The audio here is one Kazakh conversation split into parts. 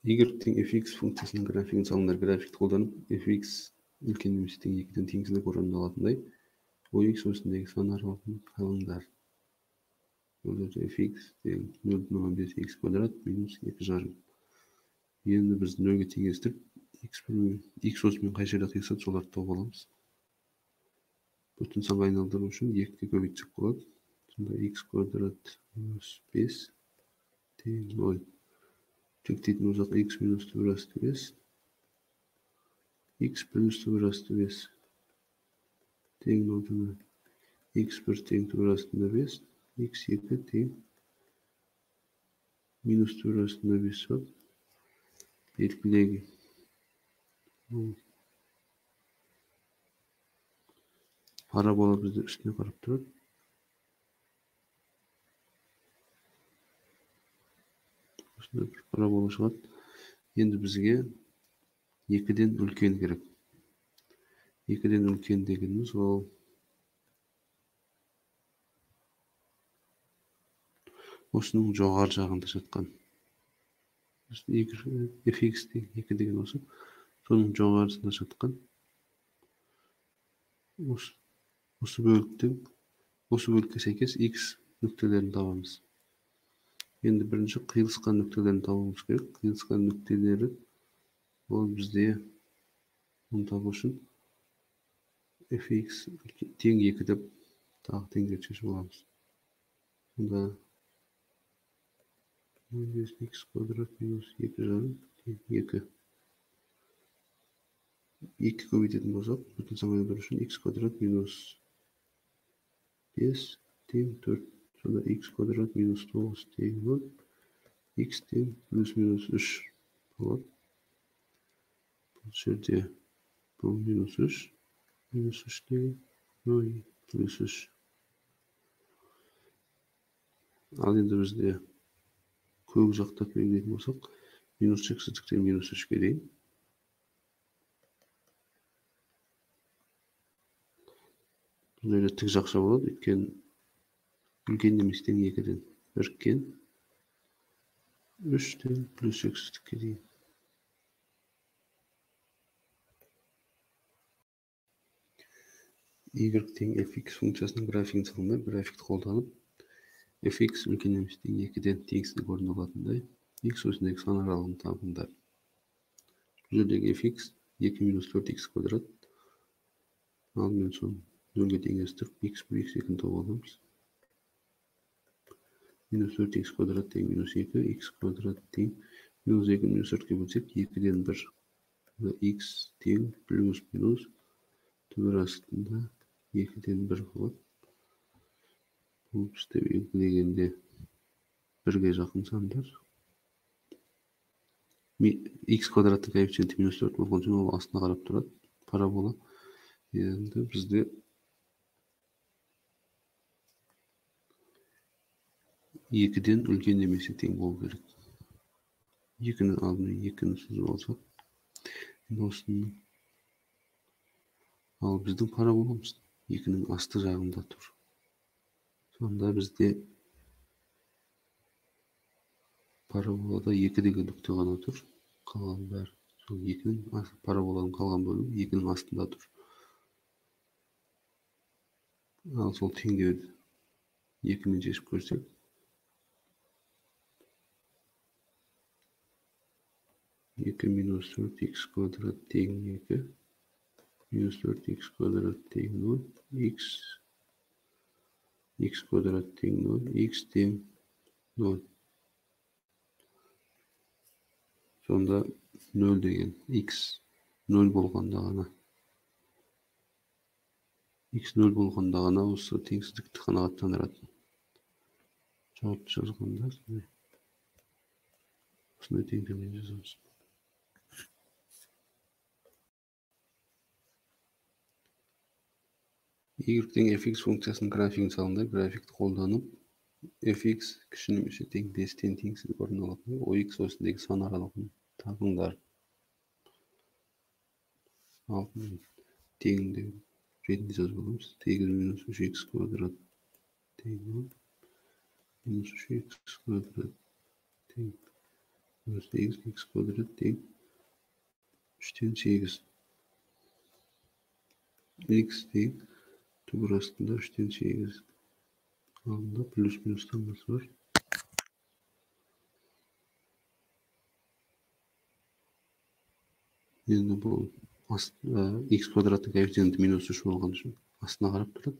Y тең fx функциясының графигін салыңдар. Графикті қолданып fx үлкен немесе тең 2-ден теңсіздік орнын алатындай ox осіндегі сан аралығын алыңдар. Бұл жерде fx тең 0,5 x квадрат минус 2,5. Енді біз нөлге теңестіріп x осымен қай жерде қиысады, соларды тауып аламыз. Бүтін санға айналдыру үшін 2-ге көбейтсек болады. Сонда x квадрат минус 5 тең 0. Жіктейтін болсақ x минус түбір асты 5, x плюс түбір асты 5 тең 0-дан x1 тең түбір астында 5, x2 тең минус түбір астында 5 шығады. Белгілегі парабола бізде үстіне қарап тұрады. Осындай бір парабола шығады. Енді бізге 2-ден үлкен керек. 2-ден үлкен дегеніміз ол осының жоғары жағында жатқан. Fx тең 2 деген осы. Соның жоғарысында жатқан осы бөліктің, осы бөлікке сәйкес x нүктелерін табамыз. Енді бірінші қиылысқан нүктелерін табуымыз керек. Қиылысқан нүктелері ол бізде оны табу үшін fx тең 2 деп тағы теңдеуді шешіп аламыз. Сонда 5x квадрат минус 2,5 тең 2. 2 көбейтетін болсақ, бүтін санға айналдыру үшін x квадрат минус 5 тең 4. Сонда x квадрат минус 9 тең 0, x тең плюс минус 3 болады. Бұл жерде бұл минус 3, минус 3 деген 0, плюс 3. Ал енді бізде көк жақтап белгілейтін болсақ, минус шексіздіктен минус 3-ке дейін. Бұл жерде тік жақша болады, өйткені үлкен немесе тең 2-ден біріккен 3-тен плюс шексіздікке дейін. Y тең fx функциясының графигін салыңдар. Графикті қолданып fx үлкен немесе тең 2-ден теңсіздік орын алатындай x осіндегі сан аралығын табыңдар. Бұл жердегі fx 2 минус 4x квадрат. Алдымен соны нөлге теңестіріп x бір x2-ні тауып аламыз. Минус 4x квадрат тең минус 2, x квадрат тең минус 2 минус 4-ке бөлсек 2-ден 1. X тең плюс минус түбір астында 2-ден 1 болады. Бұл бізде белгілегенде 1-ге жақын сандар. X квадраттың коэффициенті минус 4 болған соң ол астына қарап тұрады парабола. Енді бізде 2-ден үлкен немесе тең болу керек. 2-ні алдымен 2-ні сызып алсақ, енді осының ал біздің параболамыз 2-нің асты жағында тұр. Сонда бізде параболада 2 деген нүкте ғана тұр. Қалған бәрі сол 2-нің параболаның қалған бөлігі 2-нің астында тұр. Ал сол теңдеуді 2-мен шешіп көрсек, 2 минус 4x квадрат тең 2, минус 4x квадрат тең 0, x квадрат тең 0, x тең 0. Сонда 0 деген x 0 болғанда ғана, x 0 болғанда ғана осы теңсіздікті қанағаттандырады. Жауапты жазғанда осындай теңдеумен жазамыз. Y тең fx функциясының графигін салыңдар. Графикті қолданып fx кіші немесе тең 5-тен теңсіздік орын алатын ox осіндегі сан аралығын табыңдар. Алдымен теңдеу ретінде жазып аламыз. 8 минус 3x квадрат тең 0, минус 3x квадрат тең 8 х квадрат тең 3-тен 8. Х тең түбір астында 3-тен 8. Алдында плюс минус таңбасы бар. Енді бұл х квадраттың коэффициенті минус 3 болған үшін астына қарап тұрады.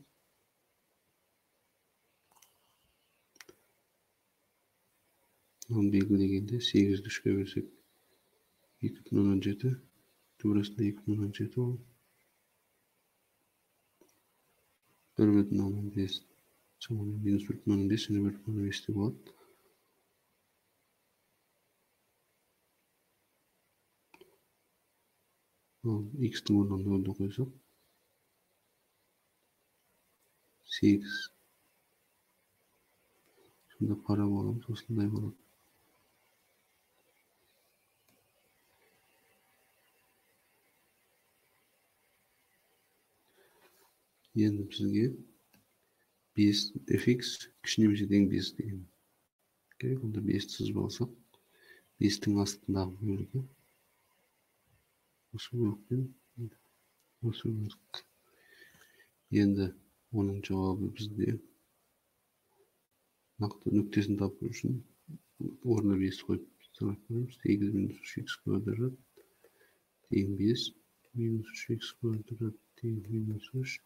Оны белгілегенде 8-ді 3-ке бөлсек 2,7, түбір астында 2,7 ол 1,5, шамамен минус 1,5 және 1,5 те болады. Ал х-тің орнына 0-ді қойсақ 8. Сонда параболамыз осындай болады. Енді бізге 5 fx кіші немесе тең 5 деген керек. Онда 5-ті сызып алсақ, 5-тің астындағы бөлігі осы бөлікпен осы бөлік. Енді оның жауабы бізде нақты нүктесін табу үшін орнына 5 қойып санап көреміз. 8 минус 3х квадрат тең 5 минус 3х квадрат тең минус 3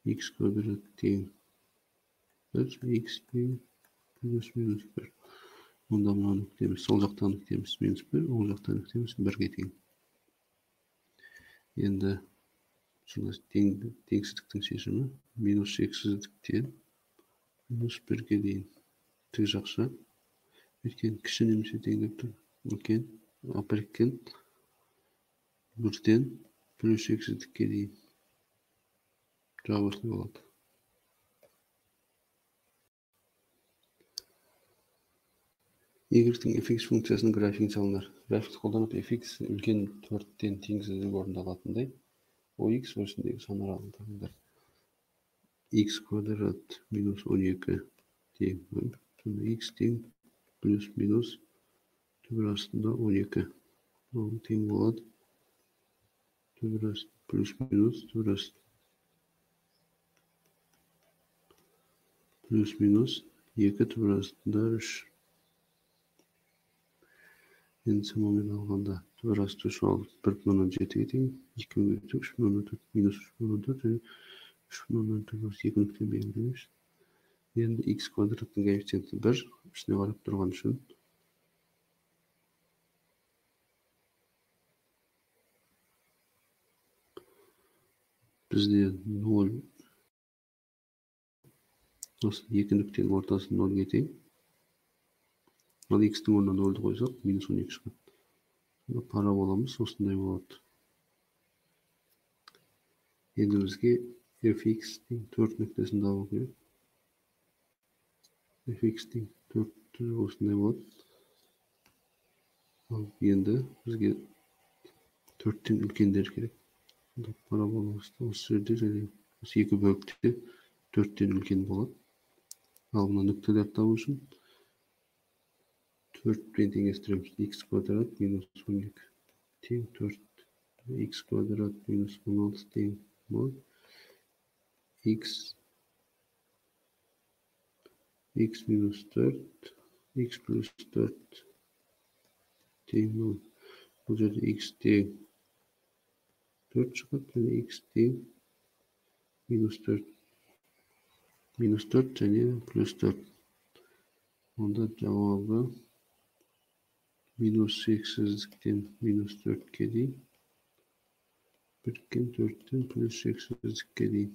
х квадрат тең 1, х тең плюс минус 1. Онда мына нүктеміз сол жақтан нүктеміз минус 1, оң жақтан нүктеміз 1-ге тең. Енді теңсіздіктің шешімі минус шексіздіктен минус 1-ге дейін тік жақша, өйткені кіші немесе тең деп тұр, үлкен біріккен 1-ден плюс шексіздікке дейін. Жауап осылай болады. Y-тің fx функциясының графигін салыңдар. Графикті қолданып fx үлкен 4-тен теңсіздік орындалатындай OX осіндегі сан аралығын табыңдар. Х квадрат минус 12 тең 0. Сонда х тең плюс минус түбір астында 12. Ол тең болады түбір асты плюс минус түбір асты плюс минус 2 түбір астында 3. Енді шамамен алғанда түбір асты 3 ал 1,7-ге тең, 2,3, 3,4, минус 3,4 және 3,4 осы екі нүктені белгілейміз. Енді х квадраттың коэффициенті 1, үстіне қарап тұрған үшін бізде 0, осы екі нүктенің ортасы 0-ге тең. Ал х-тің орнына 0-ді қойсақ, минус 12 шығады. Сонда параболамыз осындай болады. Енді бізге fx-тің 4 нүктесін табу керек. Fx-тің 4 осындай болады. Ал енді бізге 4-тен үлкендер керек. Сонда параболамыз осы жерде және осы екі бөлікте 4-тен үлкен болады. Ал мына нүктелерді табу үшін 4-пен теңестіреміз. Х квадрат минус 12 тең 4, х квадрат минус 16 тең 0, х минус 4, х плюс 4 тең 0. Бұл жерде х тең 4 шығады және х тең минус 4. Минус 4 және плюс 4. Онда жауабы минус шексіздіктен минус 4-ке дейін, біріккен 4-тен плюс шексіздікке дейін.